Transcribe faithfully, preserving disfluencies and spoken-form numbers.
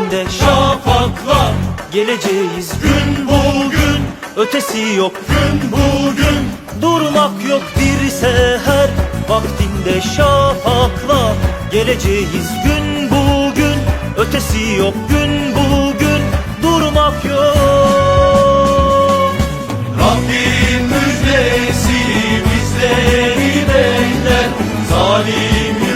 Şafaklar, geleceğiz gün bugün, ötesi yok gün bugün. Durmak yok bir seher vaktinde şafaklar, geleceğiz gün bugün, ötesi yok gün bugün. Durmak yok. Rabbim müjdesi bizleri bekler. Zalim